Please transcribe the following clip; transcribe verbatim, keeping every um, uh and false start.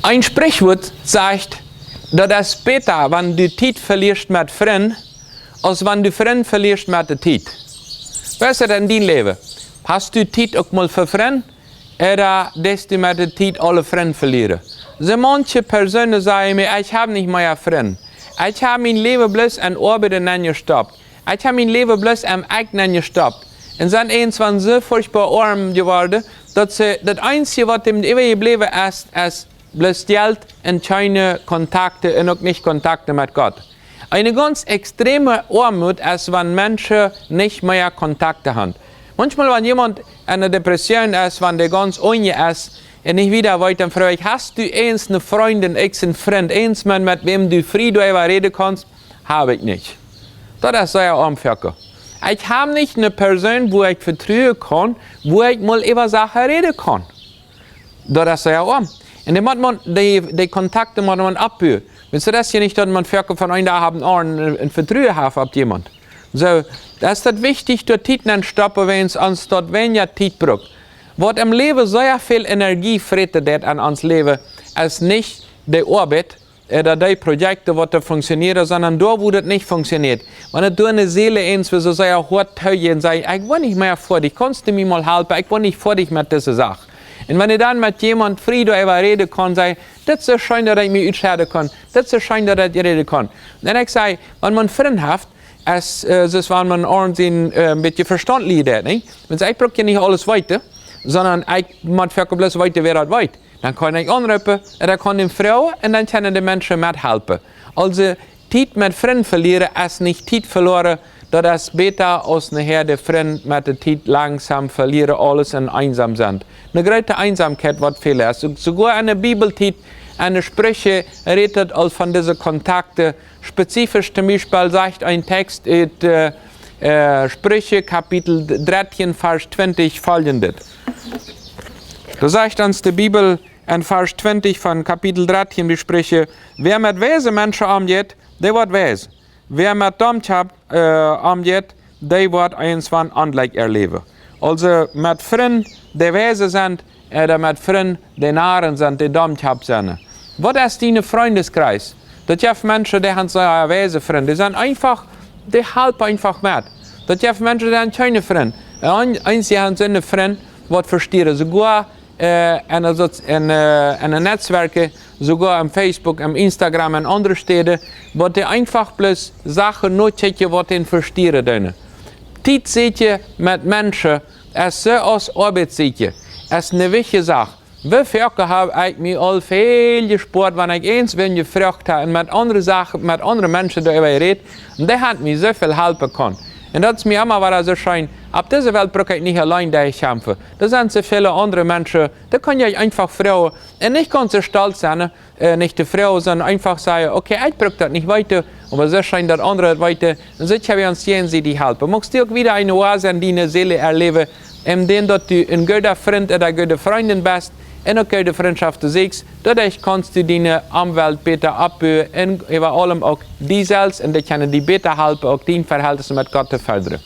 Een Sprichwuat sajcht, daut es bäta, wan du Tiet veliest met Frind, aus wan du Frind veliest met de Tiet. Woo es et en dien Läwen? Hast du Tiet uk mol fa Frind? Ooda deist du met de Tiet aule Frind velieren? Soo manche Persoonen sajen mie: "Ekj hab nich mea Frind. Ekj hab mien Läwen bloos en Oabeit nenjestoppt. Ekj hab mien Läwen bloos em Ekj nenjestoppt." Un sent irjentwann soo furchtboa oam jeworden, daut see, daut eensje, waut an äwajebläwen es, es bloos Jelt un kjeene Kontakten un uk nich Kontakten met Gott. Eene gaunz extreme Oamoot es, wan Menschen nich mea Kontakten haben. Maunchmol, wan jemaunt en eene Depression es, wan dee gaunz unjen es un nich wieda weet, dan froag ekj: "Hast du eenen Frint, eenen Frint, eenen Maun, met wäm du frie doaräwa räden kaust?" "Hab ekj nich." Daut es sea oam foaken. Ekj hab nich eene Persoon, wua ekj vetruen kaun, wua ekj mol äwa Sachen räden kaun. Daut es sea oam. Un dee mott maun, dee, dee Kontakten mott maun oppbuen. Wiels daut es je nich, daut maun foaken von een Dach opp dän aundren een, een Vetruen haft opp jemaunt. Soo, daut es daut wichtich, doa Tiet nenstoppen, wiels ons daut weinja Tiet brukt. Waut em Läwen sea väl Energie fräten deit en ons Läwen, es nich de Oabeit, äh, ooda dee Projekten, waut doa funktionieren, sonda doa, wua daut nich funktioniert. Wan et doa eene Seel es, wua see sea hoat toojen un sajen: "Ekj woa nich mea fa die, kaust du mie mol halpen? Ekj woa nich fa die met dise Sach." Un wan du dan met jemaunt frie doaräwa räden kaust, sajen: "Daut es soo scheen, daut ekj mie utschedden kaun. Daut es soo scheen, daut ekj räden kaun." Un ekj saj, wan maun Frind haft, es, äh, es aus wan maun aundre sien, äh, een bät Vestaunt lieren deit, nä? Wiels ekj bruck je nich aules weeten, sonda ekj mott foaken bloos weeten, wäa daut weet. Dan kaun ekj aunroopen un dan kaun ekj froagen un dan kjennen de Menschen methalpen. Aulsoo, Tiet met Frind velieren es nich Tiet veloaren, daut es bäta, aus nohäa de Frind met de Tiet langsom velieren, aules un eensom sent. Eene groote Eensamkjeit, waut väl es. Soo-, soogoa en de Bibeltiet, en de Spricha, rät et aul von dise Kontakten. Spezifisch toom Biespel sajcht een Tekst ut, äh, äh, Spricha Kapitel dartieen, Varsch twintich foljendet. Doa sajcht ons de Bibel en Varsch twintich von Kapitel dartieen, de Spricha: "Wäa met weise Menschen omjeit, dee woat weis. Wäa met Domkjap, äh, omjeit, dee woat irjentwann Onjlekj erläwen." Aulsoo met Frind, dee weise sent, ooda met Frind, dee Noaren sent, dee Domkjap sent. Waut es dien Frindeskreis? Daut jeft Menschen, dee haben sea weise Frind. Dee sent eefach, dee halpen eefach met. Daut jeft Menschen, dee haben kjeene Frind. Un een-, eenje haben soone Frind, waut vestieren. Soogoa, äh, en de Soz-, en, äh, en de Netzwerken, soogoa opp Facebook, opp Instagram un aundre Städen, waut dee eefach bloos Sachen nokjikjen, waut an vestieren doonen. Tiet sieekjen met Menschen es soo aus Oabeit sieekjen. Es eene wichtje Sach. Woo foaken hab ekj mie aul väl jespoat, wan ekj eent wan jefroacht hab un met aundre Sachen, met aundre Menschen doaräwa jerät, un dee haben mie soo väl halpen kunt. Un daut es mie emma wada soo scheen, opp dise Welt bruck ekj nich auleen doa kjamfen. Doa sent soo väl aundre Menschen, doa kaun ekj eefach froagen un nich gaunz soo stolt sennen, äh, nich to froagen, sonda eefach sajen: "Okay, ekj bruck daut nich weeten, oba soo scheen, daut aundre daut weeten." Un soo kjenn wie ons jäajensiedich halpen. Muchst du uk wada eene Oase en diene Seel erläwen, endäm daut du een gooda Frint ooda goode Frindin best un uk goode Frintschoften sieekjst, doaderch kaust du diene Omwelt bäta oppbuen un äwa aules uk die selfst, un dee kjennen die bäta halpen, uk dien Vehältnis met Gott to vedoawen.